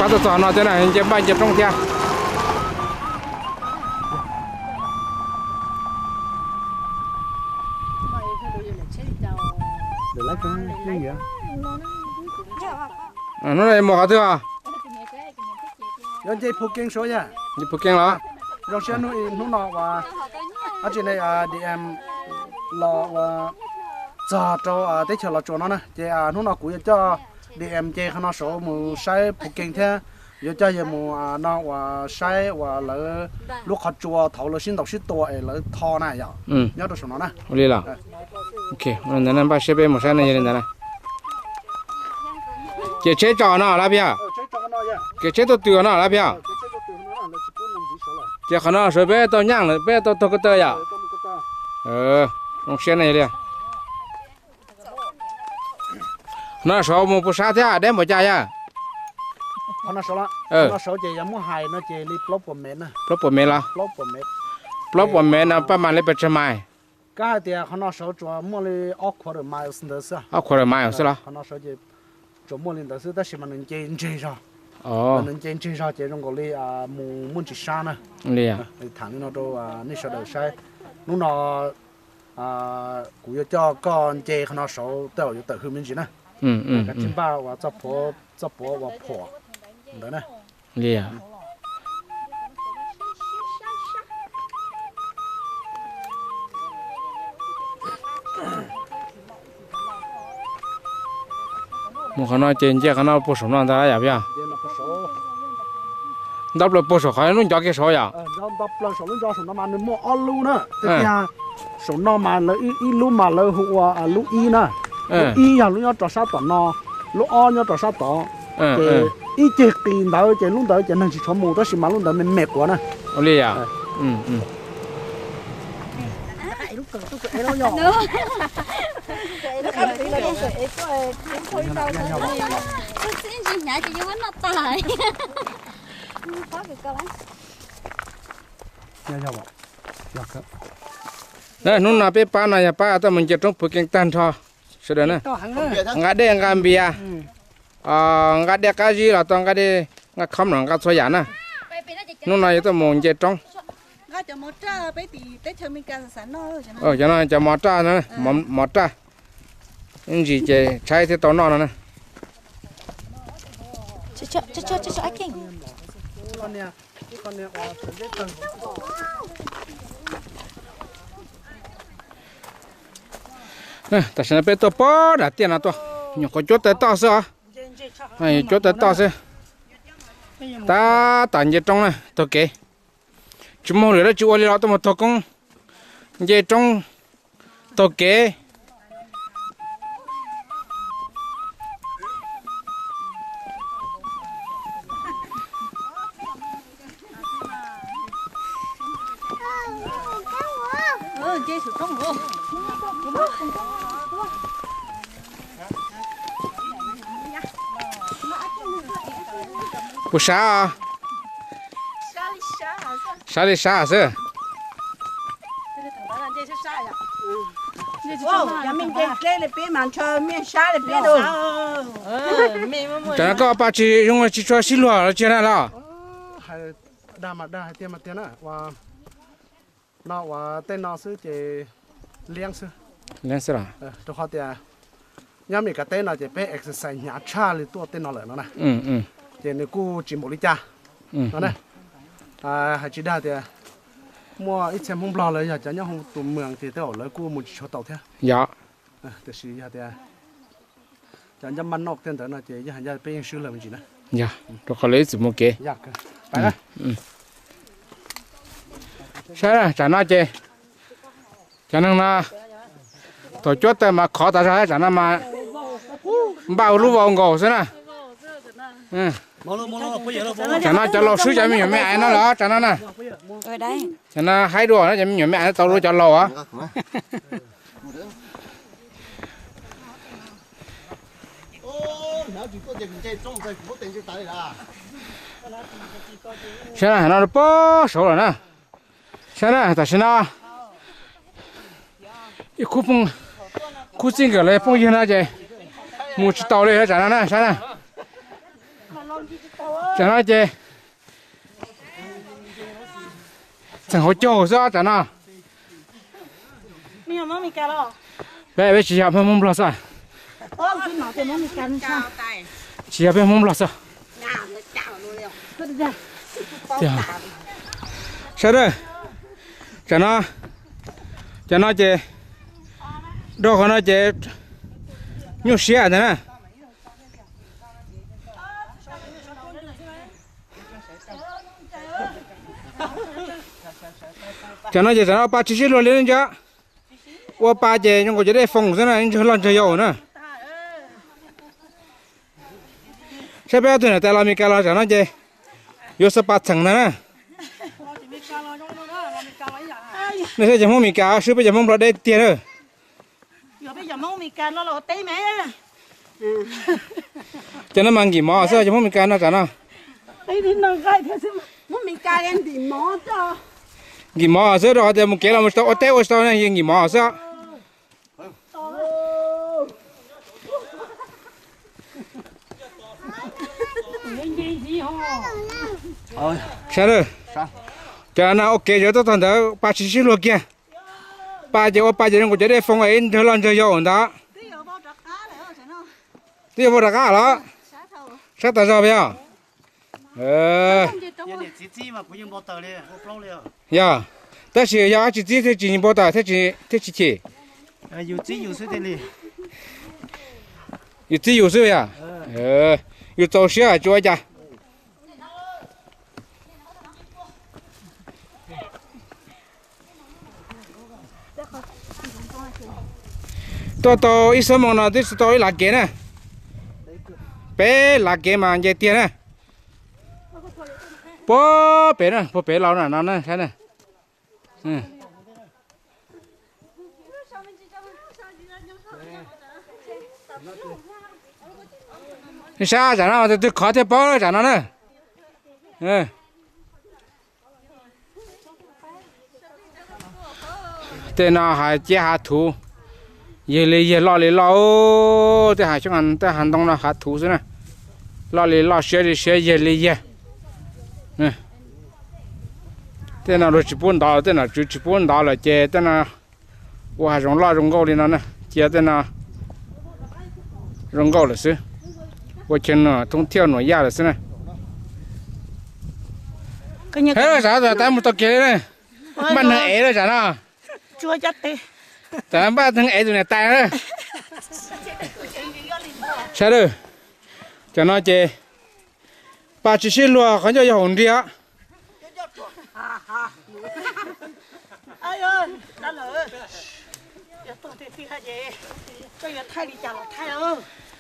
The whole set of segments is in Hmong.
Tuaj txog no thiab na, nce npaj nce roob thiab. Hnub no mus qhov twg os? Nce Phu Kees los? Zoo siab hnub no uas dab tsi ne, D M los uas txog rau teb chaws Los Tsuas no na, ces hnub no kuv yuav coj D M nce qhov no saud mus saib Phu Kees thiab yuav coj yawg mus no uas saib uas lawv lub qhov tsua thaum lawv sib ntaus sib tua es lawv tho na yom, nyob rau saum no na. Ua li los? Ntawd npaj siab peb mus saib no yog li ntawd na. Ces tsheb tso no lawm peb yog? Ces tsheb tuaj tws no lawm peb yog? Ces qhov no saud peb tau nyeaj lawm, peb tau taug ko taw yom? Zoo siab ne yog li. Qhov no saud mus puas sab thiab deb npaum cas yog? Qhov no saud ces yog muab hais no ces li plaub puas mev na. Plaub puas mev los? Plaub puas mev no paj mas li pes tsawg mais? Kab hais tias qhov no saud tsuas muaj li ob quarter mile ntawd xwb. Ob quarter mile xwb los? Qhov no saud ces tsuas muaj li ntawd xwb tab sis mas nws nce ntseg zog. Nws nce ntseg zog ces zoo nkaus li mus muaj ntsis sab na. Li tham li no rau nej sawv daws saib. Hnub no kuv yuav coj koj nce qhov no saud tej zaum yuav tawm hwj me ntsis na. Kav tsij npaj uas txoj puav uas phuam ntawd na. Li mus qhov no ces nce qhov no puag saum no ntag yom peb yog? Nto plaws puag saum qhov lub ncov kiag saud yom? Nto plaws saum lub ncov saum no mas nws muaj ob lub na. Saum no mas lawv ib lub mas lawv hu ua lub ib na. Lub ib yog lub nyob rau sab tom no, lub ob nyob rau sab tod. Ces ib ceg qis ntawd ces lub ntawd ces neeg tsis tshua mus tab sis mas lub ntawd me me quav na. Ua li yom? Hnub no peb pab no yog pab tuaj mus nce roob Phu Kees tag nrho sawv daws na. Nqa dej nqa npias, nqa dej qab zib los tau, nqa dej nqa khoob los nqa txhua yam na. Hnub no yuav tuaj mus nce roob. Cov no cov mov raj, mov raj, ib ntsis ces tshaib thiab tau noj no na. Tam sim no peb tuaj pog nram tiaj no tuaj, nyuam qhuav cuab taw toj xwb os. Cuab taw toj xwb. Tab tom nce roob na, taug kev. Tsis muaj hauj lwm dab tsi ua li los tuaj mus taug koob, nce roob, taug kev. Puas sab? Sab li sab xwb. Tam no koj pab tsis zoo tsis tshua sib luag los tsis na los? Dag mas dag hais tiag mas tiag na. No ua tej no xwb ces liab xwb. Liab xwb los? Rau qhov tias nyob Meskas teb no ces peb exercise hnyav tshaj li tuaj tej no lawm no na. Ces nws kuj tsis npaum li cas no na. Hais tsis dag tias muaj ib txhia Hmoob Nplog lawv yog cov nyob hauv tus moos ces tej zaum lawv kuj mus tsis tshua tau thiab. Yog. Tiam sis yog tias cov nyob npaj noj tej ntawd no ces yog hais ncaj peb yeej swb lawv me ntsis na. Yog, rau qhov lawv ib txwm mus kev. Saib na, tsam no ces cov neeg no thaum cuab taw mas khov tas zog, tsam no mas npaj lub vau nkaus xwb na. Tsam no cov laus swb cov me nyuam me aiv no lawm tsam no na. Tsam no haib dua no cov me nyuam me aiv no tau dua cov laus os. Saib na, no pog saud lawm na. Saib na, tam sim no ib khub phooj, khub txij nkawm los phooj ywg no ces mus tsis tau li tsam no na, saib na. Tsam no ces txheem hauv caug xwb tsam no. Peb tsis yog peb Hmoob Nplog xwb. Tsis yog peb Hmoob Nplog xwb. Sawv daws, tsam no, cov no ces, rau qhov no ces nyuaj siab ntag na. Cov no ces tsam no pa tsis sib luag li ntsa. Ua pa ces zoo nkaus cov dej foo xwb na, ntsawg loj ntsawg yau na. Saib peb ob tug niam tais los Meskas los tsam no ces yuav xav pa txheem ntag na. Nej saib cov Hmoob Meskas swb peb cov Hmoob Nplog deb tiag na. Cov no mas nkim mov xwb, cov Hmoob Meskas no tsam no. Nkim mov xwb, rau qhov tias mus kev los mus tsis tau, ua teb ua tsis tau ne, nkim mov xwb. Saib, cov no ua kev zov tuaj txog ntawd pa tsis sib luag kiag. Pa ces ua pa ces zoo nkaus cov dej foo es ntsawg loj ntsawg yau ntawd. Twb yuav vau rov qab los? Sab tas zog yog. Yog, tab sis yog dab tsi txib thiaj tsis npau taws thiab tsis chim? Yus txib yus xwb yog. Yus txaus siab tsis ua cas. Tuaj tau ib xuab moos no twb tsis tau ib lav kev na. Peb lav kev mas nce tiag na. Puag pem na, puag pem laus na no na, saib na. Saib tsam no tus twg khov thiaj paub tsam no na. Tej no hav ciab hav thuv, yawg li yawg, loj li loj. Tej hav xyoob tej hav ntoo no hav thuv xwb na, loj li loj, siab li siab, yawg li yawg. Tej no luag tsis pub ntov, tej nom tswv tsis pub ntov lawm ces tej no ua hav zoov loj zoo nkauj li no na, cia tej no zoo nkauj lawm xwb, ua chaw nuam thoob thiaj nuam yaj lawm xwb na. He, sawv daws, tab mus tau kiag li na. Npaj neeg ev lawm tsam no. Tsam npaj neeg ev tus niam tais na. Sawv daws, cov no ces pa tsis sib luag, qhov ncauj yog hauv nriag.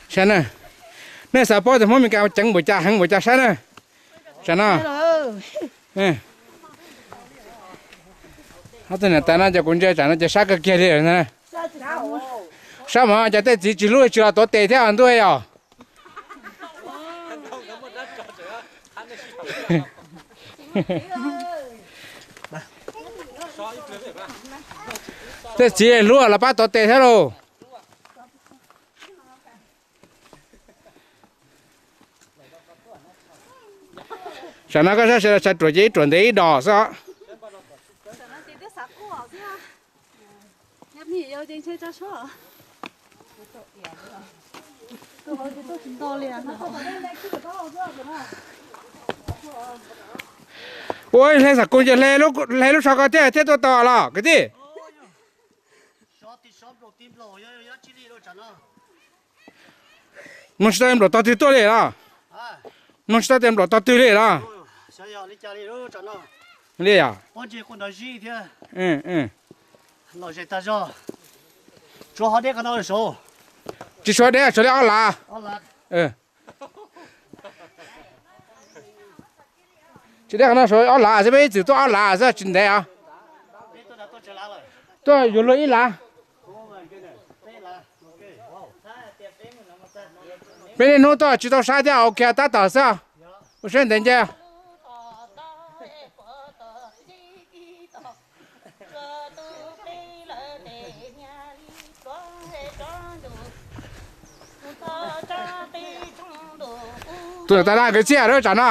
Saib na, nej xav paub tias Hmoob Meskas ceev npaum cas heev npaum cas saib na. Tsam no, ob tug niam tais no ces kuv ntsia tsam no ces sab kawg kiag li na. Sab mas cov tej txiv tsis hlub tsis los tuav tes thiab ntuj yom. Tej txiv hlub los pab tuav tes thiab lauj. Tsam no koj saib sawv daws, ruam ces ib ruam ntev ib dos xwb. Ua hle xam kos ces hle lub tsho ko thiaj thiaj tuaj tau los kwv tij. Mloog tsis tau nplaum tog twg tuaj li los? Mloog tsis tau tias nplaum tog twg li los? Li yom? Tsis suav deb, tsuas li ob lav. Tsis deb qhov no suav ob lav xwb, peb ib txwm tuaj ob lav xwb tsis ntev os. Tuaj yuav luag ib lav. Peb niaj hnub tuaj tsis tau saib thiab, ok tab tom xwb. Ua siab ntev ntsia. Tus niam tais na, kwv tij lawm tsam no.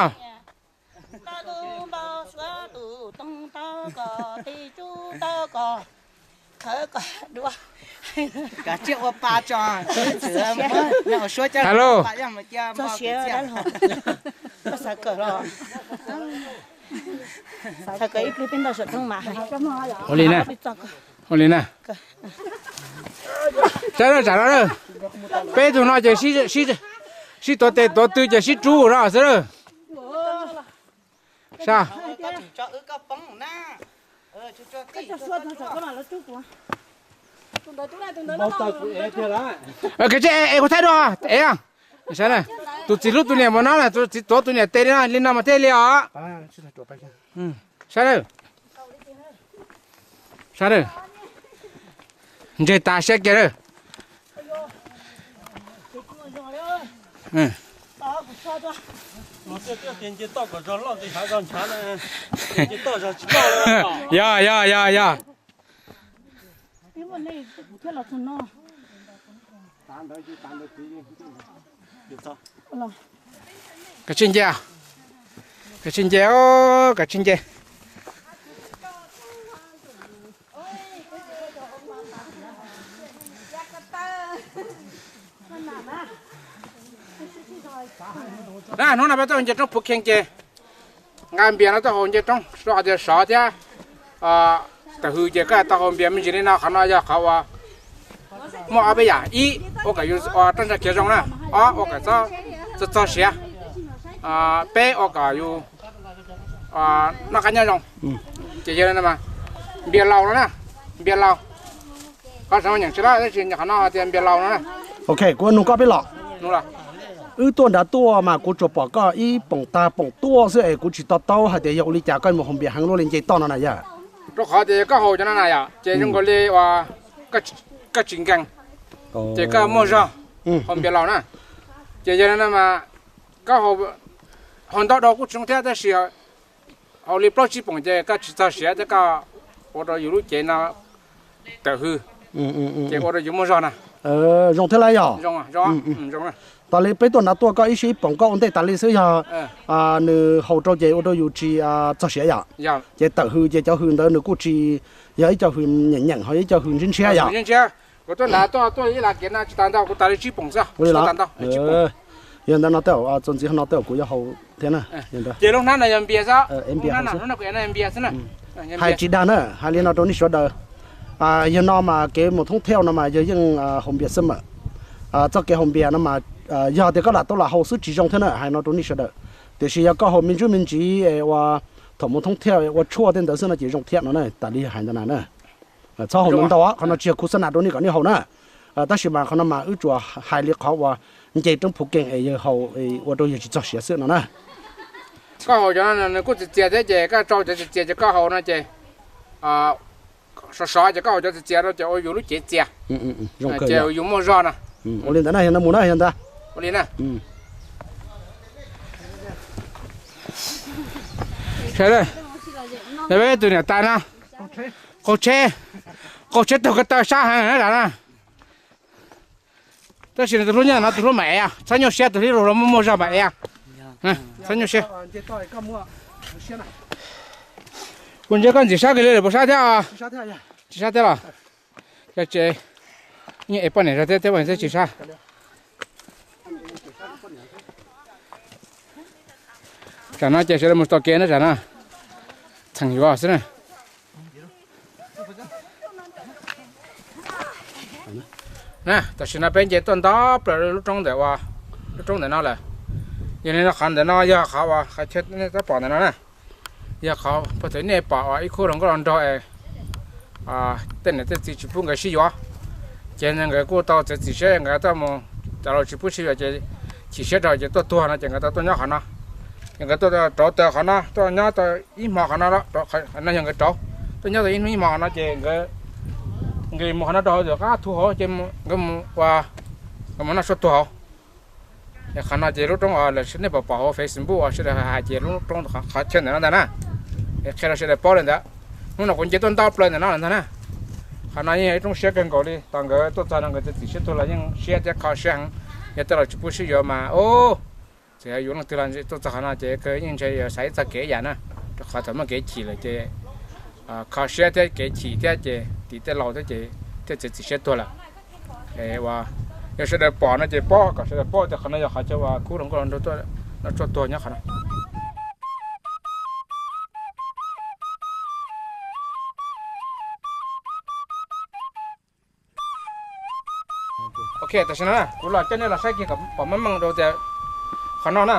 Hello. Ua li na. Ua li na. Saib na, tsam no na, peb tug no ces sib tuav tes tuav tw ces sib rub no xwb na. Sa. Kev tseeb es kuv thaij dua ev. Saib na, tus txiv hlub tus niam mus no na, tus txiv tuav tus niam tes li no, li no mas thiaj li os. Saib na. Saib na. Ntseg tas siab kiag na. Yog, yog, yog, yog. Kav tsij nce, kav tsij nce, kav tsij nce. Na, hnub no peb tuaj nce roob Phuv Khees ces nqa Npias no tuaj haus nce roob, rau qhov tias sov thiab tawm hws ces koj tau haus Npias me ntsis li no. Qhov no yog qhov uas muaj ob peb yam, ib ua kom yus roj ntsha khiav zoo na, ob ua kom txhob txog siav, peb ua kom yus noj qab nyob zoo. Ces yog Npias laus no na, Npias laus. Qhov xav nyeem tsis lawm tab sis qhov no tias Npias laus no na. Ok, kuv nug koj peb los. Wb tuaj nrad tuaj mas kuv tsuas pom koj ib poom tag poom tuaj xwb es kuv tsis to taub hais tias yog ua li cas koj mus haus Npias heev luaj li nce toj no na yog. Rau qhov tias yog koj haus cov no na yom ces zoo nkaus li uas koj tsis nkees, ces koj muaj zog haus Npias laus na. Ces yog li no mas koj haus ntau dhau kuj tsis zoo thiab tab sis haus li plaub tsib poom ces koj tsis txog siav thiab koj ua rau yus lub cev no tawm hws, ces ua rau yus muaj zog na. Zoo thiab lauj yog. Tas li peb tuaj nrad tuaj koj ib sij ib poom koj ua ntej tas li xwb yog nws haus rau ces ua rau yus tsis txog siav yom. Ces tawm hws ces cov hws ntawd nws kuj tsis yog ib co hws nyeem nyeem ho ib co hws ntshiab ntshiab yom. Kuv tuaj nrad tuaj tuaj ib las kev no tsis tas ntau, kuv tas li tsib poom xwb. Yog ntawd no tej txuas ntxiv no tej kuv yuav haus thiab na. Ces lub hnab no yog Npias xwb. Hais tsis dag na, hais li no rau nej sawv daws. Yog no mas kev mus thoob thiaj no mas yog yeej haus Npias xwb mas. Txoj kev haus Npias no mas yog tias koj lam tau lam haus xwb tsis zoo thiab na, hais no rau nej sawv daws. Tiam sis yog koj haus me ntsuj me ntsis es ua thaum mus thoob thiaj ua tshuaj tej ntawd xwb no ces zoo thiab no na, tas li hais ntawd na. Txhob haus ntau ntau, qhov no tsis yog khuv xab nas rau nej kom nej haus na. Tab sis mas qhov no mas wb tsuas hais li qhov uas nce roob Phuv Kees es yawg haus ua rau yawg tsis txog siav xwb no na. Koj haus cov no nws kuj txias txias thiab ces koj tsau cov txias txias ces koj haus no ces sov sov ces koj haus cov txias txias no ces ua yus lub cev txias, ces yus muaj zog no. Ua li ntawd na, yog ntawd mus na, yog ntawd. Ua li na. Sawv daws, peb tus niam tais no qaug tsheb, qaug tsheb taug ko taw sab heev na. Tab sis nws tus hlub nyob no tus hlub mam ev, txhob nyuaj siab, tus hlub los muaj muaj zog mam ev. Txhob nyuaj siab. Kuv ntsia koj ntxim sab kawg li lawm puas sab thiab? Tsis sab thiab los? Cov tsev yeej ev poj niam zog thiab, thiab poj niam thiab tsis sab. Tsam no ces sawv daws mus txoj kev na, tsam no txheem yuav xwb na. Na, tam sim no peb nce tuaj nto plaws lub roob ntawm, lub roob ntawm no lawm. Yog li no qhov ntawm no yog qhov uas qhov chaw nej pom ntawm no na, yog qhov pog thaum nej pom uas ib khub hluas nkauj hluas nraug es tej niam tej txiv tsis pub nkawd sib yuav, ces nkawd kuj tau txiav txim siab nkawd tuaj mus, cov laus tsis pub sib yuav ces chim siab rau ces tuaj tuag no ces nkawd tau tuaj nyob qhov no. Ces nkawd tuaj rauv taws qhov no, tuaj nyob tau ib hmo qhov no, no yog nkawd rauv, tuaj nyob tau ib hnub ib hmo qhov no ces nkawd nqis mus qhov no rau hauv tom qab thu hauv ces nkawd mus ua, nkawd mus noj tshuaj tuag hauv. Qhov no ces lub roob uas nej pom pom hauv Facebook uas sawv daws hais tias lub roob qhov chaw ntawm no ntag na. Qhia rau sawv daws paub li ntawd. Hnub no kuv nce tuaj nto plaws ntawm no lawm ntag na. Qhov no yeej yog ib roob siab kawg nkaus li, tos nkawd tuaj txog no nkawd txiav txim siab tuag los yeej siab thiab kho siab heev. Yog tej laus tsis pub sib yuav mas ub, Yog yuav leej twg los tuaj txog qhov no ces yeej ntshe yuav xav ib txog kev ib yam na, rau qhov thaum muaj kev chim lawm ces kho siab thiab kev chim thiab ces tim tej laus thiab ces thiaj txiav txim siab tuag lawm. Yog sawv daws pom no ces paub, kom sawv daws paub tias qhov no yog qhov chaw uas kub hluas nkauj hluas nraug tuaj noj tshuaj tuag nyob qhov no. Ok, tam sim no kuv los coj nej los saib kiag kom pom meej meej rau tias qhov no na,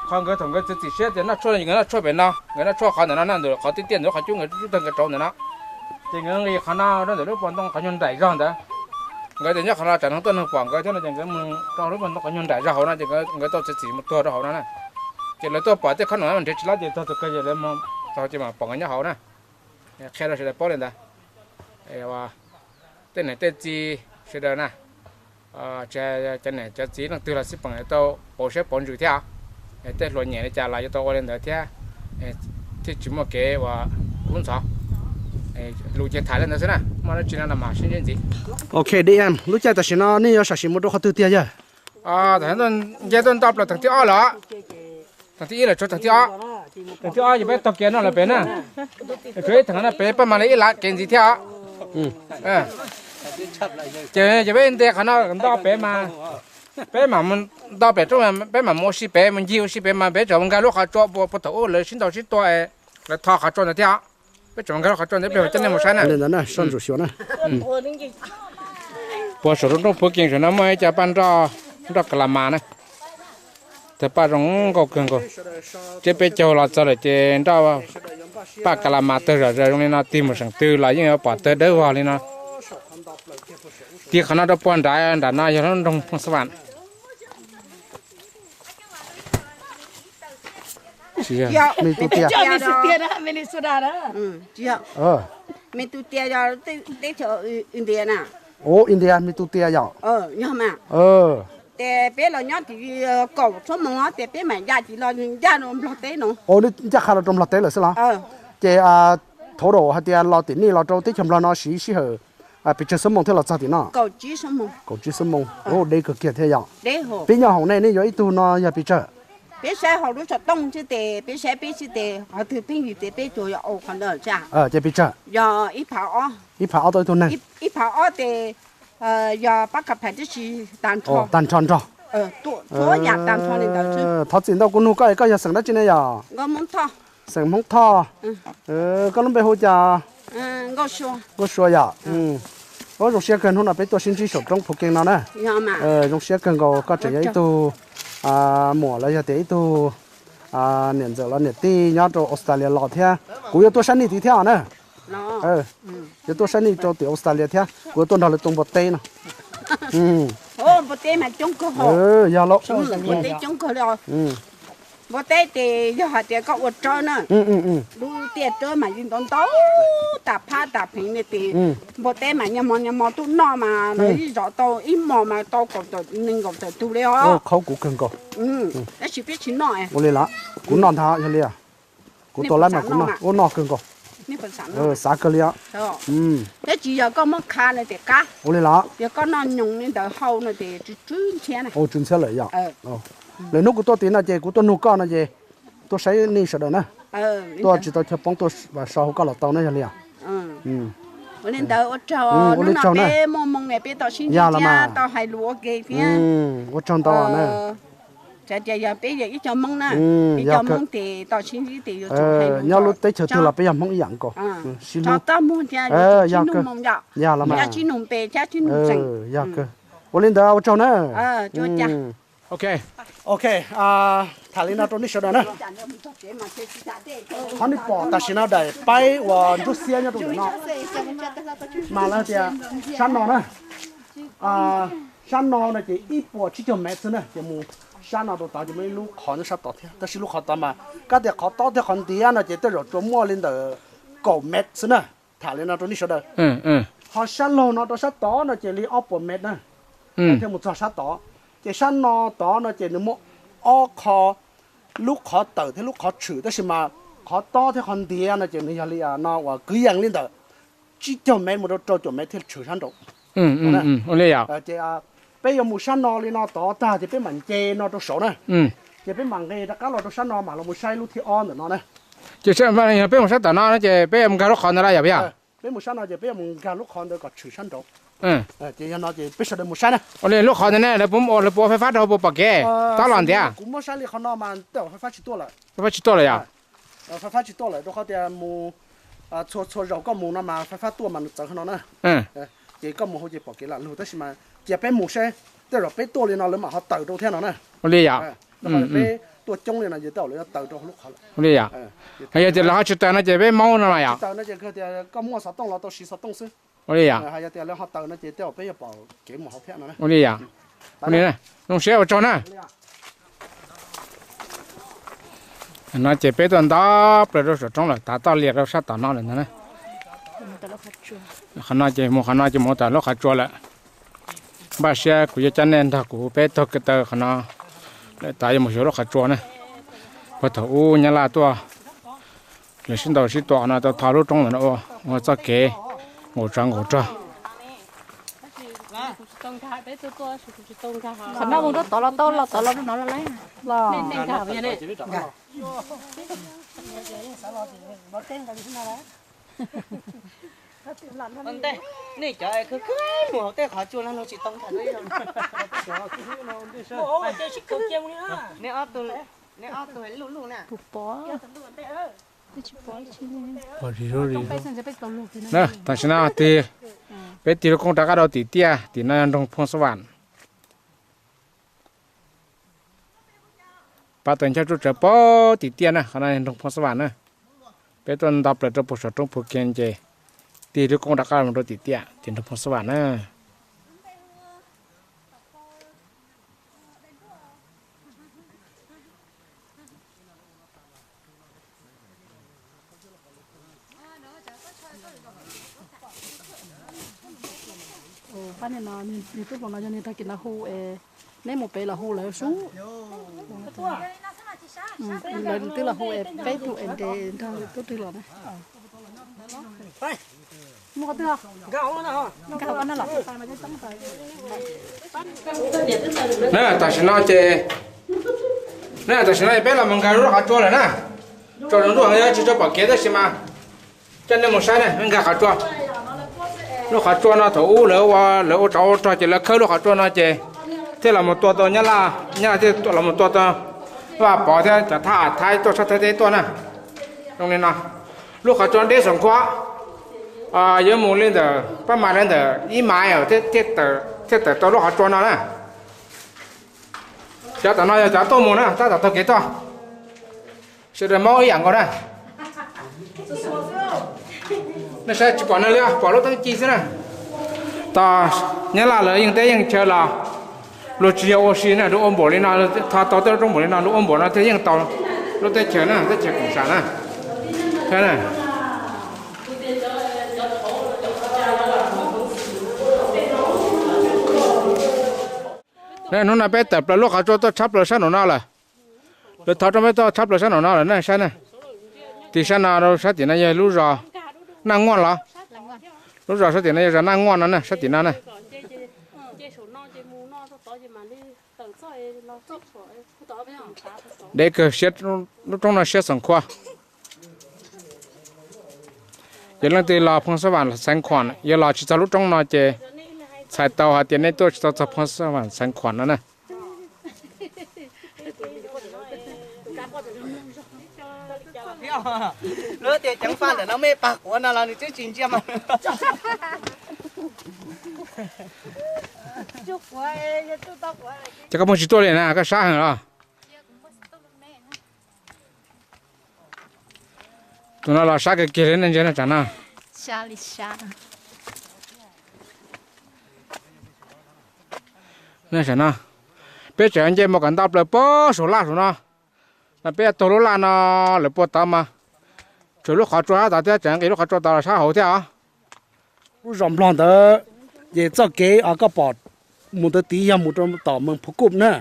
qhov nkawd thaum nkawd txiav txim siab tias noj tshuaj, nkawd noj tshuaj pem no, nkawd noj tshuaj qhov ntawm no na, ntawm qhov tiaj tiaj ntawd qhov cub nkawd tug tawg nkawd rau ntawm no, ces nkawd nqis qhov no rau ntawm lub pas ntoo qhov nyuag nraim zog ntawd. Nkawd tias nyob qhov no tsam neeg tuaj neeg pom nkawd thiab no ces nkawd mus rau lub pas ntoo qhov nyuag nraim zog hauv no ces nkawd tau txiav txim mus tuag rau hauv no na. Ces lawv tuaj pom tej khob noom nrhiav tsis lab ces tuag tug kawg ces lawv mus txog ces mam pom nkawd nyob hauv na. Qhia rau sawv daws paub li ntawd. Tej niam tej txiv sawv daws na, tsis cov niam cov txiv leej twg los xij peem tau pauv siab pauv ntsws thiab. Tej hluas nyiam li cas los yuav tau ua li ntawd thiab, thiaj tsis muaj kev uas kub ntxhov. Lus ces tham li ntawd xwb na, muaj dab tsi no los mam sib ntsib ntxiv. Ok, D M, lub caij tam sim no nej yuav sam sim mus rau qhov twg tiag yawg? Tam sim no nce tuaj nto plaws theem thib ob lawm. Theem thib ib lawm tsuav theem thib ob. Theem thib ob ces peb taug kev no lawm pem na. Tsuav ib theem no pem pab mam li ib lav kev ntxiv thiab os. Ces yog peb nte qhov no nto pem mas, peb mam nto pem roob, peb mam mus ua si pem, mus ncig ua si pem mas peb tseem nkag lub qhov tsua puag thaum ub lawv sib ntaus sib tua, lawv tho qhov tsua ntawd thiab os. Peb tseem nkag lub qhov tsua ntawd peb coj nej mus saib na. Soj ntsuam xyuas na. Puag saum roob Phuv Kees saum no muaj ib co paj nroj, nroj ka la mas na. Tawg paj zoo nkauj kawg nkaus. Tsiab peb caug los txog lawm ces nroj paj ka la mas tawg zom zaws zoo li no, tig mus seem twg los yeej yuav pom tawg dawb vog li no. Tig qhov no rau puag nrad, nram no yog lub nroog Phooj Xab Vam. Tsis yog, me tus tias, me tus tias yog teb chaws India na. Ua India me tus tias yom. Ces peb los nyob tim kaum xuab moos ces peb mam ncaj tim los ncaj rau Nplog teb no. Ncaj qha los rau Nplog teb lawm xwb los? Ces thaum rau hais tias los tim nej los rau teb chaws Nplog no siv sij hawm pes tsawg xuab moos thiaj los txog tim no? Kaum tsib xuab moos. Deb kawg kiag thiab yom. Peb nyob hauv nej, nej yuav ib tug no yog pes tsawg? Peb saib hauv lub xov tooj xwb tes peb saib peb xwb tes qhov twg pheej yws tes peb tsuas yog qhov ntawd. Ces pes tsawg? Yog ib phav ob. Ib phav ob tau ib tug neeg. Ib phav ob tes yog pab ka phais tib si tag nrho. Tag nrho nrog. Txhua yam tag nrho li ntawd xwb. Thov txim ntau kuv nug koj es koj yog xeem dab tsi ne yom? Xeem Hmoob Thoj. Koj lub npe hu cas? Nkauj Sua yom. Ua zoo siab kawg hnub no peb tuaj sib ntsib saum roob Phuv Kees no na. Zoo siab kawg nkaus koj tseem yog ib tug muam los yog tias ib tug niam ntxawm los niam tij nyob rau Australia los thiab. Kuv yuav tuaj saib nej tid thiab os na. Yuav tuaj saib nej rau tim Australia thiab kuv yuav tuaj nrog lawv tua npua teb no. Yog los. Npua teb ces yog hais tias koj ua tsawb na, lub tiaj tsawb mas yeej ntau ntau, tas phab tas pheev li tes npua teb mas nyo mo nyo mo tuaj noj mas lawv ib zov tau ib hmos mas tau kaum tawm nees nkaum tawm tug li os. Qhaub kuv kawg nkaus. Tab sis peb tsis noj. Ua li los, kuv noj ntag yog li. Kuv tua laib mas kuv noj, ua noj kawg nkaus. Xav kawg li os. Tab sis yog koj muab kha no ces qab. Ua li los. Yog koj noj nyoos li ntawd hau no ces tsw ntxhiab na. Tsw ntxhiab lawm yom. Lwm hnub kuv tuaj tid no ces kuv tuaj nug koj no ces tuaj saib nej sawv daws na. Tuaj tsis tau chaw poob tuaj so hauv koj los tau na yog li os. Ua li ntawd ua tsaug, hnub no peb muaj moo peb tau sib ntsib thiab tau hais lus ua ke thiab. Ua tsaug ntau na. Txawm tias yog peb yog ib co Hmoob na, ib co Hmoob ces tau sib ntsib ces yuav tsum hais lus, nyob lub teb chaws twg los peb yog Hmoob ib yam nkaus. Txhob txaj muag thiab yuav tsum sib nug moo yom, yog sib nug npe thiab sib nug xeem. Yog kawg. Ua li ntawd ua tsaug na. Ok, tham li no rau nej sawv daws na. Qhov nej pom tam sim no daim paib uas ntsuab xiab nyob rau ntawm no mas lawv tias sab no na, sab no no ces ib puas tsib caug mev xwb na, ces mus sab no rau tod ces muaj ib lub qhov nyob sab tod thiab, tab sis lub qhov tod mas kab tias qhov tob thiab qhov ntiav no ces tej zaum tsuas muaj li ntawm kaum mev xwb na. Tham li no rau nej sawv daws. Ho sab laug no rau sab tod no ces li ob puas mev na, thiaj mus txog sab tod. Ces sab no tod no ces nws muaj ob qho, lub qhov tawm thiab lub qhov tshwm, tab sis mas qhov tob thiab qhov ntiav no ces nws yog li no uas kwv yees li ntawm tsib caug mev mus rau rau caum mev thiaj tshwm sab nraud. Ces peb yuav mus sab no li no tod tag ces peb mam nce no rau saud na. Ces peb mam nqis rov qab los rau sab no mam los mus saib lub thib ob ntawm no na. Ces peb mus sab tom no ces peb yuav mus nkag lub qhov ntawd los yog puas yog? Peb mus sab no ces peb yuav mus nkag lub qhov ntawd kom tshwm sab nraud. Ces yog no ces peb sawv daws mus saib na. Ua li lub qhov ntawd ne, lawv puas ua fais fab rau puas pom kev tau los ntiav? Kuv muab saib li qhov no mas tej zaum fais fab tsis tuaj lawm. Fais fab tsis tuaj lawm yog? Fais fab tsis tuaj lawm rau qhov tias mus txhua txhua zaus koj mus no mas fais fab tuaj mas nws txawv qhov no na. Ces koj mus hauv ces pom kev lam lug tab sis mas cia peb mus seb, tej zaum peb tuaj li no lawv mam ho tawm rau thiab no na. Ua li yog? Rau qhov peb tuaj coob li no ces tej zaum lawv yuav tawm rau hauv lub qhov lawm. Ua li yog? Yog tias lawv ho tsis tawm no ces peb maub no mas yog? Tawm no ces kawg tias koj muaj xov tooj los tau siv xov tooj xwb. Ua li yog? Yog tias lawv ho tawm no ces tej zaum peb yuav pom kev mus hauv thiab no na. Ua li yog? Zoo siab ua tsaug na. No ces peb tuaj nto plaws rau saum roob lawm, tav toj lias rau sab tom no lawm ntag na. Qhov no ces mus qhov no ces mus tawm lub qhov tsua lawm. Npaj siab kuv yuav coj nej nrog kuv peb taug kev taw qhov no lawm, tav yuav mus xyuas lub qhov tsua na. Puag thaum ub Nyab Laj tuaj, lawv sib ntaus sib tua no tau tho lub roob ntawm no ua txoj kev nqus tsov nqus rog. Qhov no mus rau tod los tau, los tod los rau no los lawm. Nej cov khwv khwv mus hauv tej qhov tsua no los tsis tau ntag. Nej ob tug luj luj na. Tam sim no tig, peb tig lub koob rov qab rau tim tiaj, tim no yog nroog Phoo Xab Vam. Pab tawm nchav tsuj tsawv pab tim tiaj na, qhov no nroog Phoo Xab Vam na. Peb tuaj nto plaws rau puag saum roob puag kiag ces tig lub koob rov qab mus rau tim tiaj tim nroog Phoo Xab Vam na. Pab niag no, niag tub hluas no yog niag tag kis no hu es neb mus pem los hu lawv sub. Lawv twb los hu es peb tug es nres nrog tub twg los na. Na tam sim no ces, na tam sim no peb los mus nkag lub qhov tsua lawm na. Tsaus ntuj heev tsis tshua pom kev tab sis mas coj nej mus saib na, nkag qhov tsua. Lub qhov tsua no thaum ub lawv ua, lawv ua tsov ua rog ces lawv khawb lub qhov tsua no ces thiaj los mus tua tau Nyab Laj, Nyab Laj thiaj los mus tua tau Vaj Pov thiab cov thab Thaib tuaj sab Thaib teb tuaj na. Zoo li no, lub qhov tsua deb xoom khuab, yuav mus li ntawm pab mas li ntawm ib mas thiaj tawm tau lub qhov tsua no na. Cov tom no yog cov tuaj mus na, tab tom taug kev tuaj. Sawv daws maub ib yam nkaus na. Nej saib tsis pom neeg li, pom lub teeb ci xwb na. Tos Nyab Laj lawv yeej teb yeej chaw los luag tsis yog ua si na, luag ua npaum li no, tho tau tej lub roob npaum li no, luag ua npaum no thiaj yeej tau lub teb chaws na, teb chaws koom sam na. Hnub no peb tawm plaws lub qhov tsua tuaj tshab plaws sab nraum no lawm. Lawv thov rooj peb tuaj tshab plaws sab nraum no lawm na, saib na. Tig sab no rau sab tim no yog lub zos Naj Nguaj los? Lub zos sab tim no yog zos Naj Nguaj no na, sab tim no na. Deb kawg, lub roob no siab xoom khuab. Yog leej twg los Phoo Xab Vam Xeev Khuam, yog los tsis txog lub roob no ces txhais tau hais tias nej tuaj tsis tau txog Phoo Xab Vam Xeev Khuam no na. Lub tias ceev faj ntawm no mej pag quav no los nws twb tsis ntsia mas. Ces koj muaj tsis tuaj li na, koj sab heev los? Tus no los sab kiag kiag li nej ntsia na, tsam no. Nej saib no, peb tseem nce mus kom nto plaws pem saum laj saum no. No peb taug lub laj no lawm puag tod mas, tshuav lub qhov tsua sab tod thiab, tseem nqis lub qhov tsua tod los sab hauv thiab os. Lub zos Nplog ntawd, ces txoj kev os koj pom mus ntawd tid yog mus rau tom Mees Phuv Kuj na.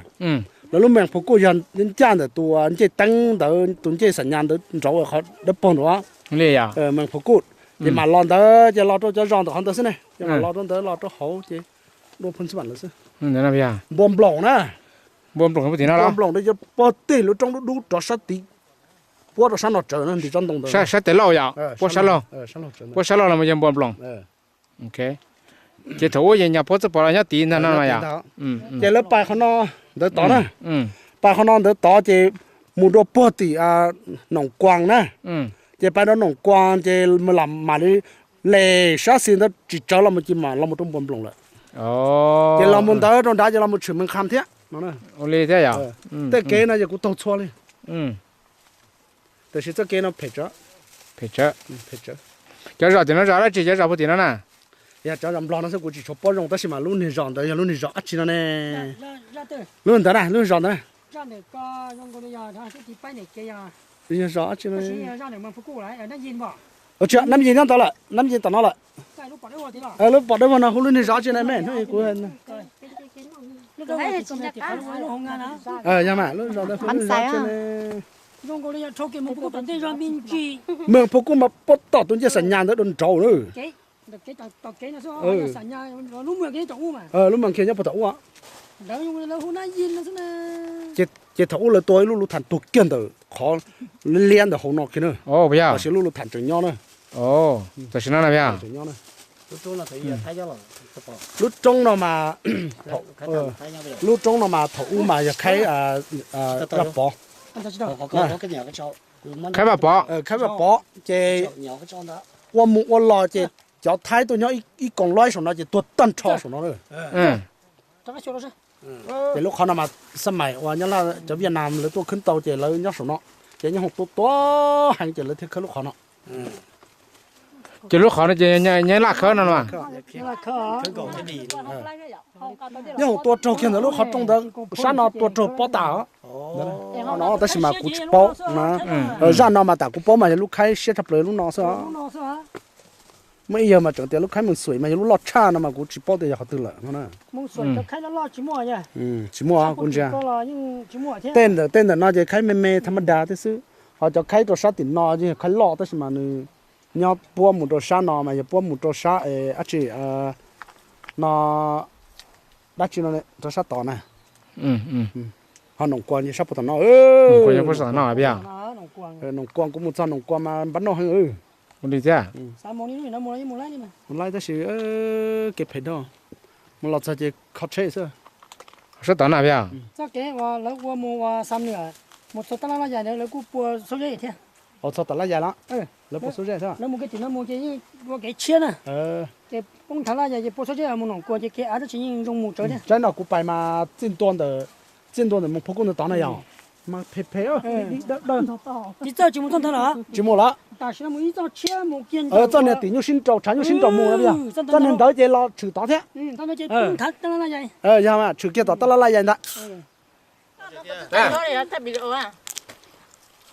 Lawv lub Mees Phuv Kuj yog ncaj ntawm tus ncej teeb ntawd, tus ncej xam nyas ntawd nraud qhov dawb paug nraud. Mees Phuv Kuj, ces mam los ntawd ces los rau cov zos ntawm qhov ntawd xwb ne, ces mam los rau ntawd los rau hauv ces dua Phoo Xab Vam lawm xwb. Npua nplaum na. Npua nploos puag tim no los? Npua nploos no yog puag tim lub roob dub dub rov sab tid, puab rau sab no tsawv nti tsob ntoo ntawd. Sab tes laug yom? Puab sab laug. Puab sab laug los yog npua nploos. Ces thaum ub ces nyuam puab txawj pom los nyob tid ntag no yom? Ces lawv pais qhov no ntawd tod na, pais qhov no ntawd tod ces mus dua puag tim Noom Kuas na. Ces pais rau Noom Kuas ces mam li les sab xis ntawd tsis tsawv los mus ces mam los mus rau npua nploos lawm. Ces los mus ntawd rau nrad ces los mus tshwm Mees Qham thiab. Ua li thiab yom? Tej kev no ces kuv taug txhua li. Tiam sis txoj kev no phem tsawv. Cov zos tim no zos dab tsi cov zos puag tim no na? Yog cov zos Nplog no xwb kuv tsis tshua paub zoo tab sis mas lub niag zos ntawd yog lub niag zos dab tsi no ne? Lub ntawd na, lub zos ntawd na. Yog zos dab tsi no? Nab Yis nyob ntawd lawm, Nab Yis tom no lawm. Lub pom dawb vog no hu lub niag zos dab tsi na me? Hnub kuv Yog mas lub zos ntawd hu lub zos dab tsi na? Mees Phu Kuj mas puag tom tus ncej Xam Nyas ntawd dua nraud na. Lub mas kiag nyob puag tom ub. Ces thaum ub lawv tua ib lub lub thas tuag kiag ntawm qhov liab ntawm hauv no kiag na. Tam sis lub lub thas tseem nyob na. Tam sim no na. Lub roob no mas, lub roob no mas thaum ub mas yog Khaib Vaj Pov. Khaib Vaj Pov. Khaib Vaj Pov ces ua mus ua los ces cov Thaib tuaj nyob ib koom loib saum no ces tuag tag nrho saum no. Ces lub qhov no mas xab mais uas nyob cov Viaj Nam lawv tuaj khwb tau ces lawv nyob saum no, ces nyob hoom tua tua heev ces lawv thiaj khawb lub qhov no. Ces lub qhov no ces nyob laj khawb no los? Nyob hoom tua raug kiag ntawm lub qhov rooj ntawd, sab no tua raug pob tas os. No tab sis mas kuv tsis paub na. Zaj no mas tam kuv paub mas yog lub khaib siab tshaj plaws lub no xwb os. Muaj ib yawg mas tseem tias lub khaib Mees Xuaim mas yog lub loj tshaj no mas kuv tsis paub tias yog qhov twg lawm no na. Tsis muaj kuv ntsia. Tej ntawm tej ntawm no ces khaib me me tham ma das tej xwb, ho cov khaib rau sab tim no yog khaib loj tab sis mas nws nyob puab mus rau sab no mas yog puab mus rau sab dab tsi no, dab tsi no rau sab tod na. Ho Noom Kuas sab puag tom no. Noom Kuas kuv mus txog Noom Kuas mas npab noj heev. Ua li thiab. Mus laij tab sis kev phem dog, mus los txog ces kho tsheb xwb. Sab tom na. Txoj kev uas lawv ua mus ua Xam Nuam mus txog Tab Laj Laj Yais ntawd lawv kuj pua Txhua Zeb thiab. Txog Tab Laj Yais los lawv pua Txhua Zeb thiab. Lawv mus kev tim no mus ces yeej ua kev tshiab na. Ces poob Tab Laj Yais ces pua Txhua Zeb mus Noom Kuas ces kev av tab sis yeej zoo mus tsawv thiab. Tsaib no kuv pais mas txij ntua ntawm, txij ntua ntawm Moos Phoo Kuj ntawd tod na yog mas phem phem. Tsis txawj tsis mus txoj ntawd los? Tsis mus lawm. Tam sim no mus ib txoj tshiab mus kiag txoj niag tim nyuj sib nraus, tshav nyuj sib nraus mus na. Txoj niag ntawd ces los tshwm tod thiab. Yog tshwm kiag tom Tab Laj Laj Yais ntawd.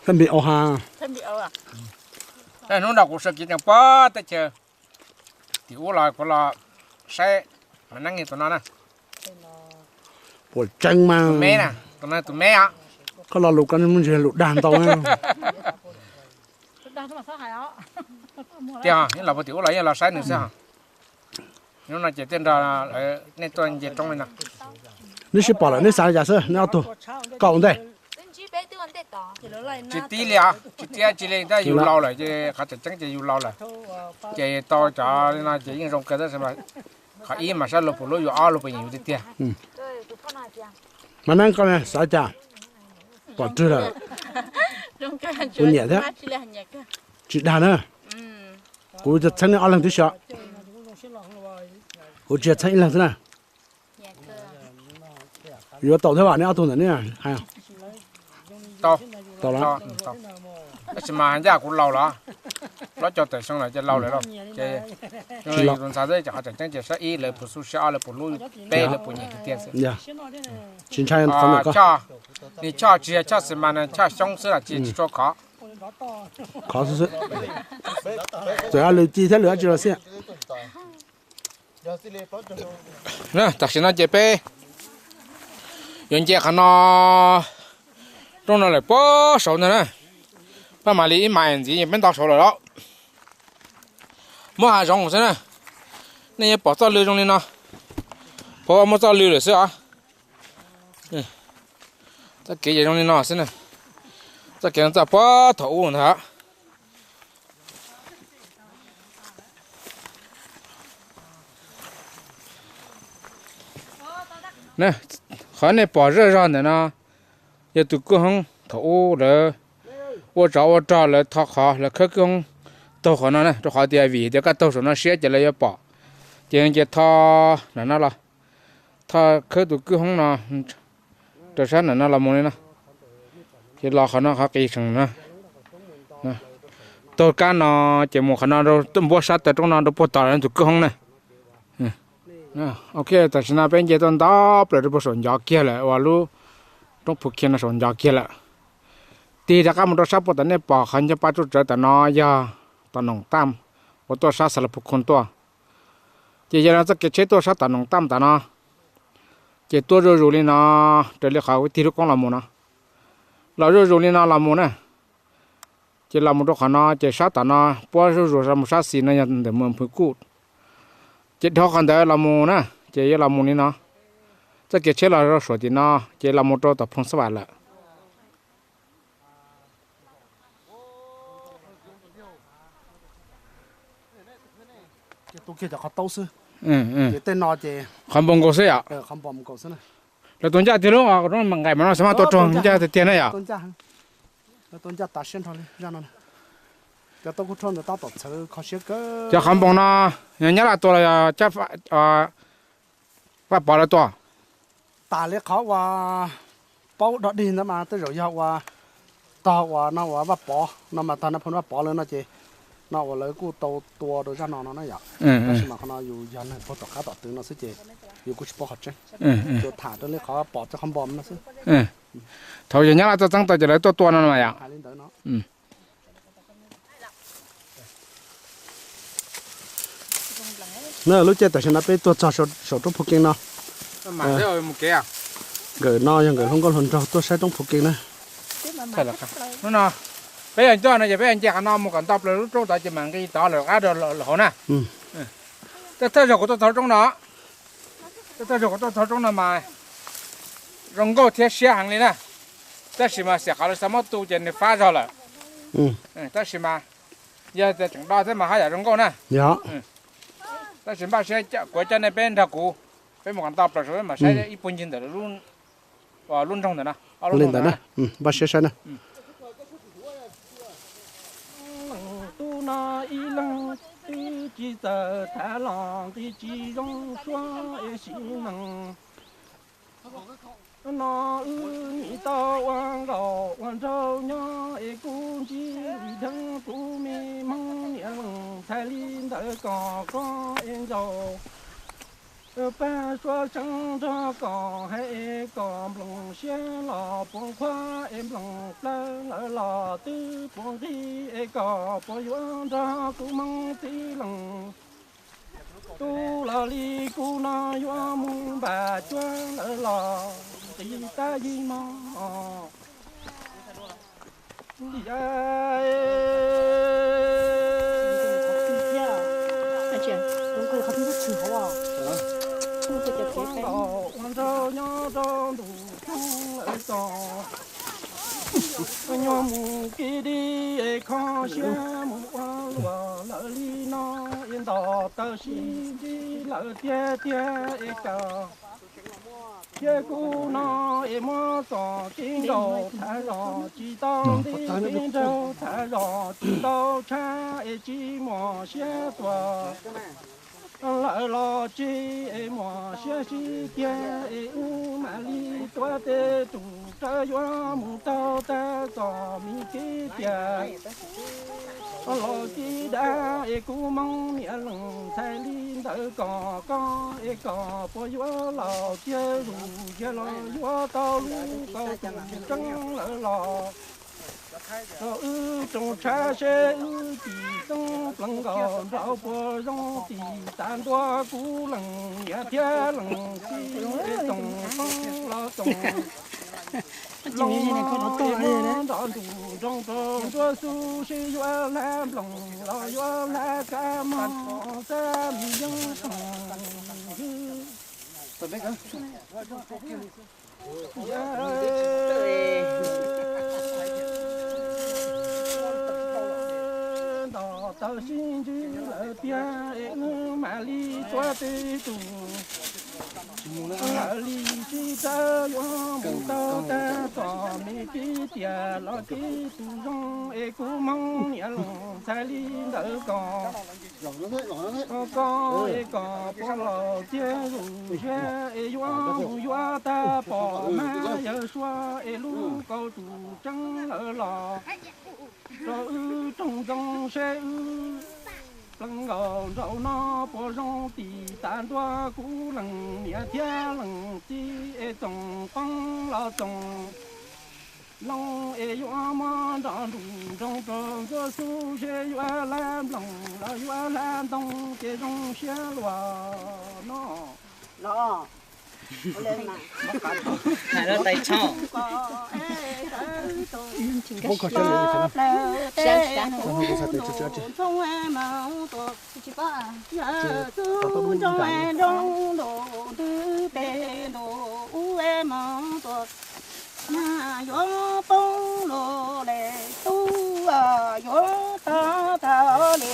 Thaj npi au ha. Hnub no kuv sawv kev tseem pom teb chaws tim ub los kuv los saib mas neeb tus no na. Puas tseeb mas. Tus me na, tus no tus me os. Koj lo lus koj muaj ntsis lus dag ntau na. Tiag, los puag tim ub los yeej los saib nws xwb. Hnub no ces thiaj nrog lawv nej tuaj nce roob li no. Neb sib pom lawm neb xav li cas xwb neb ob tug? Koj ua ntej. Tsis tib li os, tsis tib tsis li, tab yus laus lawm ces qhov tseem ceeb ces yus laus lawm. Ces tau cov li no ces yeej zoo kawg tab sis mas qhov ib mas saib luag puas hlub yus, ob luag puas nyiam yus tiag tiag. Mas neeb koj xav cas? Pom rwg lawm. Kuv nyiam thiab. Tsis dag na. Kuv txheeb nej ob leeg tib si. Kuv tsis txheeb ib leeg xwb na. Yuav tau thiab vam nej ob tug ntawm ne hais. Tau, tau. Tab sis mas ncaj kuv laus lawm, plaub caug tawm xyoo lawm ces laus lawm lauj. Ces tus ntxhais xwb ces qhov tseem ceeb ces saib ib lawv puas xub siab, ob lawv puas hlub, peb lawv puas nyiam tiag tiag xwb. Tsis ntshai qhov ntawm koj. Nws choj tsis yog choj xwm mas nws choj xyoob xwb los tsis tsis tshua khov. Khov xwb xwb. Txawm lwm ci thiab lwm dab tsi los xij. Tam sim no ces peb yuav nce qhov no, roob no lawm puag saud ntag na. Paj mam li ib mas ntxiv peb nto saud lawm lauj. Muab hav zoov xwb na, nej yuav pom txoj lw zoo li no, puas muaj txoj lw lawm xwb os. Txoj kev ces zoo li no xwb na. Txoj kev no txoj puag thaum ub ntag. Qhov nej pom zej zog ntawm no yog tus kwj hoob thaum ub lawv ua tsov ua rog lawv tho qhov lawv khawb kwj hoob taug qhov no na, rau qhov tias vim tias koj taug saum no siab ces lawv yuav pom. Ces ces tho ntawm no los, tho khawb tus kwj hoob no rau sab ntawm no los mus li no. Ces los qhov no qhov qis seem no, taug kab no ces mus qhov no rau npuab sab taw roob no rau puag tom tus kwj hoob na. Ok, tam sim no peb nce tuaj nto plaws rau puag saum ncov kiag lawm uas lub roob Phu Kiv no saum ncov kiag lawm. Tig rov qab mus rau sab puag tom nej pom qhov ncauj paj tsuj tsawv tom no yog tom Noom Tam uas tuaj sab Xas Las Phu Khu tuaj. Ces yog no txoj kev tsheb tuaj sab tom Noom Tam tom no, ces tuaj zuj zus li no, raws li qhov tig lub koob los mus no, los zuj zus li no los mus na. Ces los mus rau qhov no ces sab tom no puab zuj zus mus sab xis no yog ntawm Moos Phwv Kuj. Ces dhau qhov ntawd los mus na, ces yuav los mus li no. Txoj kev tsheb los rau suam tim no ces los mus rau tom Phoos Xab Vam lawm. Qhov npau nkaus xwb yom. Lawv tua ncaj tiag lub nqaim mas no xav mas tua raug ncaj tiag tiag na yom. Cov qhov npau no yog Nyab Laj tua los yog Vaj Pov lawv tua? Tas li qhov uas paub dog dig ntawd mas tej zaum yog ua tog uas no uas Vaj Pov no mas tog no pha Vaj Pov lawv no ces no uas lawv kuj tau tua rau zaj no no na yom. Tab sis mas qhov no yus yog neeg puag tom qab tom twv no xwb ces yus kuj tsis paub qhov tseeb. Tsuas tham rau li qhov pom txog qhov npau no xwb. Thaum yog Nyab Laj tuaj txeeb tau ces lawv tuaj tua no mas yom. Na lub caij tam sim no peb tuaj txog saum roob Phu Kees no. Nkawm no yog nkawm hluas nkauj hluas nraug tuaj saib roob Phu Kees na. Peb yog tuaj no ces peb nce qhov no mus kom nto plaws lub roob tod ces mam nqis tod lawm qab rau hauv na. Tej thawj zaug kuv tuaj txog roob no, tej thawj zaug kuv tuaj txog roob no mas zoo nkauj thiab siab heev li na. Tab sis mas xiam qhov lawv xav muab tu ces nws fab zog lawm. Tab sis mas yog tias tseem do thiab mas haj yam zoo nkauj na. Tab sis npaj siab kuv coj nej peb nrog kuv, peb mus kom nto plaws saum peb mam saib ib puag ncig ntawm lub nroog ntawm no. Li ntawd na, npaj siab saib na. Leej tub no ib leeg twb tsis txawj tham los nqi tsis zoo suab es sim neej. No wb nim tau ua nkauj ua nraug nyob es kuv ntsib ib dheev kuv me hmoob niam leej txhais li ntawd kom koj es nraug. Pab suav seev nrog kom hais es kom nploos siab los puas nqhuab es nploos plawv lawv los twb puas nqig es kom puas yuav nrog kuv hmoob txiv leej. Tus los li kuv no yuav mus npaj cuab lawv los nqis tab yig mog. Ua nraug nyob rau ntuj tub lawv txo, nyuag mus kev dib es kho siab mus ua luam lawv li no es nto taw sib ntsib lawv tiag tiag es kawg. Thiab kuv no es muab txoj kev nkaum tham zog tsis tau nti, kev nraug tham zog tsis tau tshab es tsis muaj siab tuaj. Lawv los tseg es muaj siab sib tiag es wb mam li tuav tej tus rawv yuav mus taug tag txoj me kev tiag. Los tib dab es kuv hmoob niam leej txhais li ntawd kom koj es kom puas yuav laus tiag zus yog los yuav tau lub kaum tus tseeb lawm los. Wb tsoos tshav seb wb cim xeeb plees nkaus nraug puas zoo tim tas ntua kuv leej niam thiab leej txiv es tsoos xoob los tsoos loo es muab nrog ntuj nroo rau nruab xu sib yuav hlab nploos los yuav hlab kab mog xab mi yeeb toom. Nto taw sib ntsib lawm tiag es wb mam li txuas tej tus. Wb mam li sib txawb yuav mus tau tag tom me kwj tiam los kwv tus zoo es kuv hmoob niam los ntxhais li ntawd kom koj es kom pog laus thiab zus siab es yuav mus yuav tag pom mas yawg suav es lub kaus tus tseeb lawm los rau wb roog ntxoo seb wb pleev nkaus nraum no puas zoo tim tas ntua kuv leej niam thiab leej txiv es txoom qoob los txoom loo es yuav muab nrog nroog rau ntxuav xub seb yuav hlab nplooj los yuav hlab ntoo ces zoo siab luag no. Hais lub tais tshauj. Nroo nroo ntws pem ntua ub moog tuaj, yuav poob lug le tub, yuav tag tag le,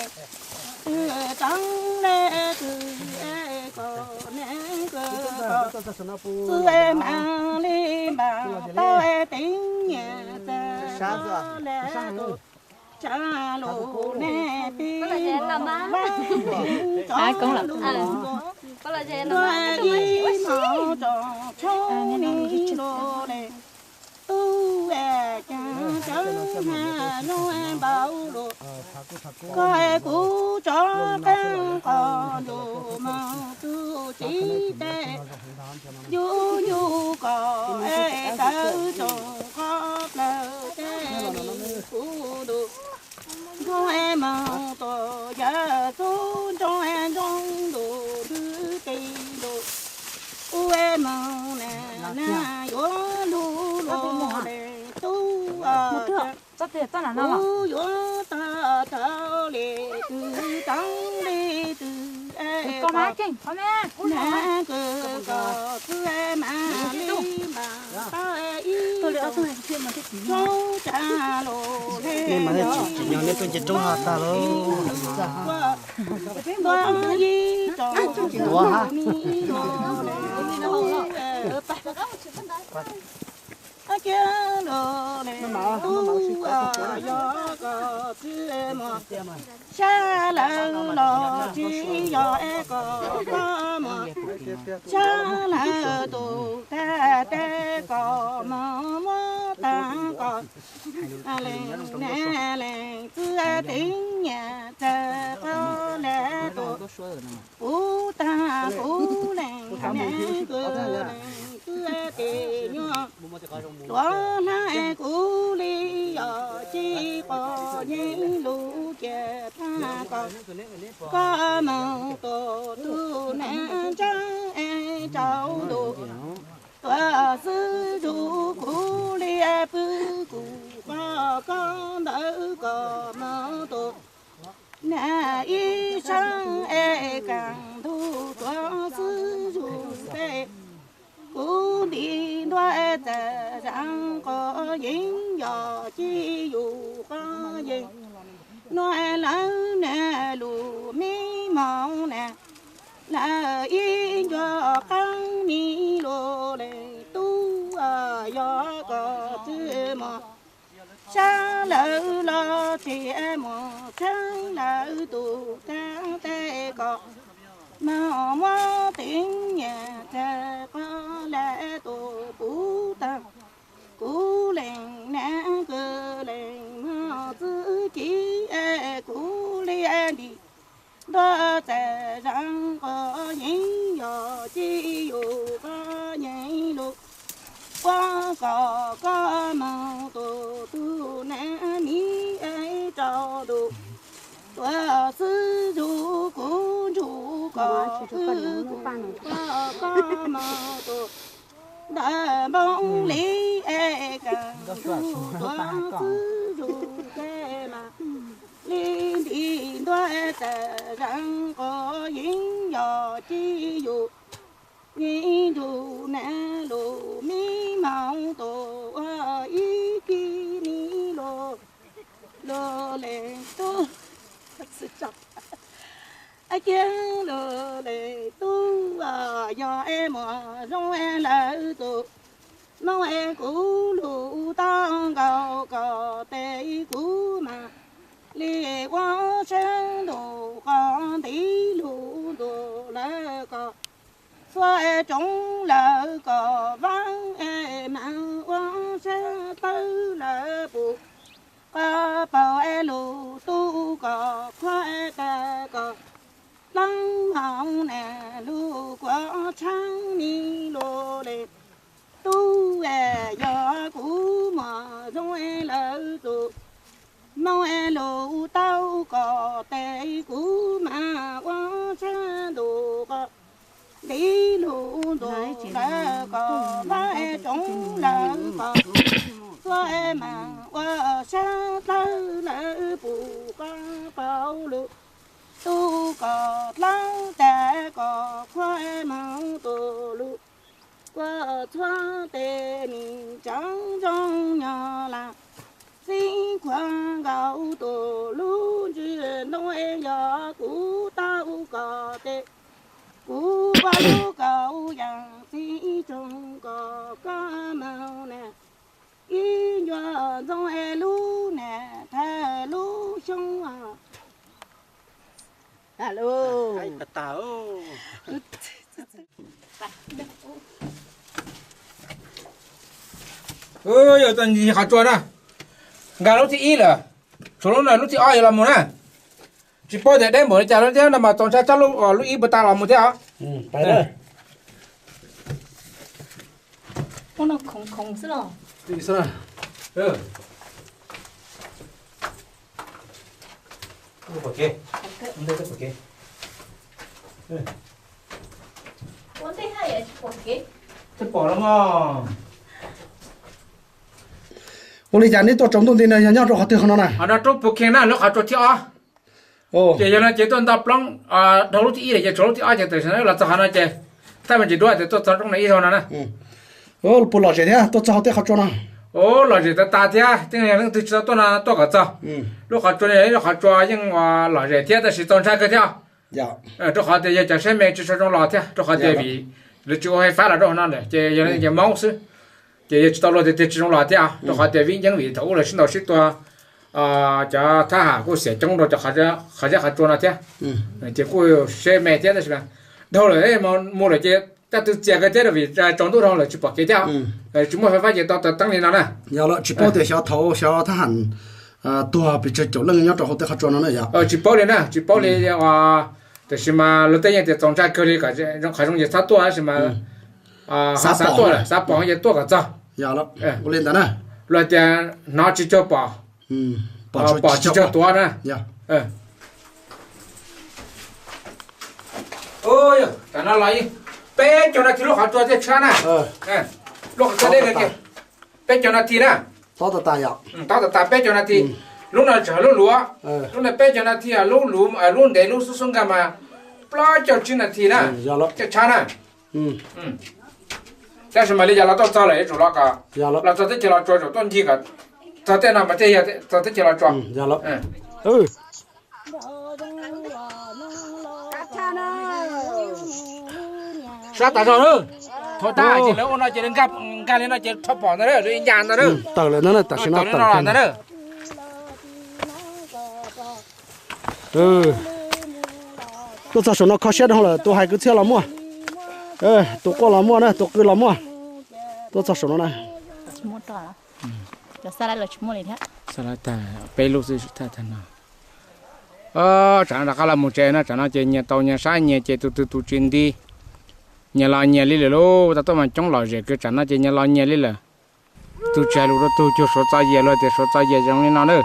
twb tseeb le twb kom neeg kws kom txwj mam li npam tau teeb nyiam txawm le tus tsa lug ne pib lug vaj lug ntua ib moog tsoom tshoob ni lug le. Tub caag cawv hab zoo npaum lug, koj kuv tso qeej qos ntuj moog txug txiv tes, yug yug kom es tawv tsoom qhov plawg tes kuv ntuj. Nroo moog tuaj yawg txug nroo nroo ntuj ntws ti ntuj, ub moog na na yuav lug luag le tub, ub yuav tag tag le twb tseeb le twb es kom neeg kws kom txwj mam li npam tau ib tug tsa lug le. Nej mas tsis nyob neb tuaj nce roob hov tag lauj. Ntua ib tsoom tuav hab. Cia lug le tub, yog koj txwj mog, sab lawm los tsis yog es kom koj mog, sab lawm tus tag tes kom moog muab taag kom leej ne leej txwj teeb nyiam txawm qhov le tus. Kuv taag kuv leej neeg kws leej txwj tes nyuaj, tuav hnav kuv li yog ci qos yeeb lug cia taag kom koj moog tuaj tug neeg ntseeg es rau ntuj. Tuav xwb zug kuv li pw kuv qhov koj ntawd kom moog tuaj. Nag ib saab es kaaj ntug tuav xwb zug peb. Kuv nti ntua txawm zaam qos yeeb yog ci yug qos yeeb. Nuav lawv naj lug mib moog na, lawv ib ncuag qaab mib lug le tub, yog koj txwj mog, sab lawm los tsis muaj tseeb lawm tus taag tes kom moog muab teeb nyiam txawm qhov le tus kuv taag. Kuv leej neeg kws leej mog txwj ci es kuv li nti ntua txawm zaam qos yeeb yog ci yug qos yeeb lug. Ua kom koj moog tuaj tug neeg mib es rau ntuj. Tuav xwb zug kuv ntsuj koj wb kuv koj koj moog tuaj. Ntawm npoo li es kaaj ntug tuav xwb zug peb mas li nti ntua txawm zaam qos yeeb yog ci yug yeeb nrug naj lug mib le tub, cia lug le tub, yog es muaj zoo es lawv tus noob es kuv lug tau nkaus kom tes kuv mam li ua sab ntuj qhov ntiv lug ntuj lawv kom txhua es roov lawv kom vaab es mam ua sab tawb lawv pum qhov paug es lug tub kom qhuav es tag kom dlaab hau na lug kuas tshaab ni lug le tub es yog kuv muaj zoo es lawv tus noob es lug tau kom tes kuv mam ua sab ntuj qhov ntiv lug ntuj lawv kom vaab es roov lawv kom txhua es mam ua sab tawb lawv pum qhov paug lug tub kom dlaab tag kom qhuav es moog tus lug kuas txhua tes me tsaav zoo nyog lam txib qhuav nkaus tus lub ntsej ntuj es yog kuv tau kom tes kuv ua lub kaus yaam txib tsoog kom koj moog na ib ncua ntxoov es lub nam thawj lub xyoob. Yog txog ncig qhov tsua na, nkag lub thib ib lawm, tshuav lub no lub thib ob yuav los mus na. Tsis paub tias deb npaum li cas lawm thiab no mas txaus ntshai txog lub ib puag ta los mus thiab os. Ua li cas neb tuaj tsaus ntuj nti no yog nyob rau qhov twg qhov no na? Rau puag kheej na, lub qhov tsua thib ob. Ces yog no ces tuaj nto plaub dhau lub thib ib lawm ces tshuav lub thib ob ces tam sim no los txog qhov no ces thaj me ntsis duab ces tuaj txog roob no ib zaug no na. Puas lom zem thiab tuaj txog hauv tej qhov tsua no? Ua lom zem tas tas thiab, tej leej twg tsis tau tuaj no tuaj kom txog. Lub qhov tsua no yog ib lub qhov tsua yeej lom zem thiab tab sis txaus ntshai kawg thiab. Rau qhov tias yog cov siab me tsis tshua zoo los thiab, rau qhov tias vim lawv tsis ua fais fab los rau qhov no lawm ces yog ces Hmoob xwb. Ces yog tsis tau luag tiag tiag tsis zoo los thiab, rau qhov tias vim yeeb vim thaum ub lawv sib ntaus sib tua, cov thab ham kuj xiam coob rau cov qhov zeb qhov tsua no thiab. Ces kuj siab me thiab tab sis dhau lawm, mus lawm ces caj tw txias kawg thiab vim tsaus ntuj dhau lawm tsis pom kev thiab. Tsis muaj fais fab ces tau taws teeb li no na. Yog lawm, tsis paub tias xyov thaum xyov thab ham tuag pes tsawg caum leej nyob rau hauv tej qhov tsua no na yog? Tsis paub li na, tsis paub li. Tiam sis mas luag tej yeej tias txaus ntshai kawg li, qhov zoo ces txhob tuaj tab sis mas xav tuaj, xav pom ces tuaj kom txog. Ua li ntawd na. Luag tias hnov tsis cuag pom, pom tsis cuag tuav na. Tam no los peb caug nas this lub qhov tsua thiaj tshab na. Lub qhov tsua deb kawg kiag, peb caug nas this na. Tob tas tas peb caug nas this. Lub no tseem lub luav, lub no peb caug nas this, lub luav, lub ntev lub xub xub nkag mas plaub caug tsib nas this na, thiaj tshab na. Tab sis mas li cas los tuaj txog lawm yuav tsum los kom, los txog teb chaws Los Tsuas tsum tuaj ncig kom txog tej no mas thiaj yog txog teb chaws Los Tsuas. Sab tas zog na. Thaum tas ces lawv ua no ces nkag li no ces rho pom ntag, ncas ntag. Tawm lawm no, tam sim no tawm ntag. Tuaj txog saum no kho siab dhau lawm, tus hais kwv txhiaj los muaj, tus quaj los muaj na, tus qw los muaj. Tuaj txog saum no na. Peb lub xwb, tag tag no. Tsam no rov qab los mus tsev no, tsam no ces nyias tau nyias sab nyias ces tus twg tus tsis nti, nyias los nyias li lawm lauj. Tau tuaj mas coob lom zem kawg, tsam no ces nyias los nyias li lawm. Tus tsis hais lus rau tug, cuag Suav txoj yias, luag tias Suav txoj yias zoo li no na.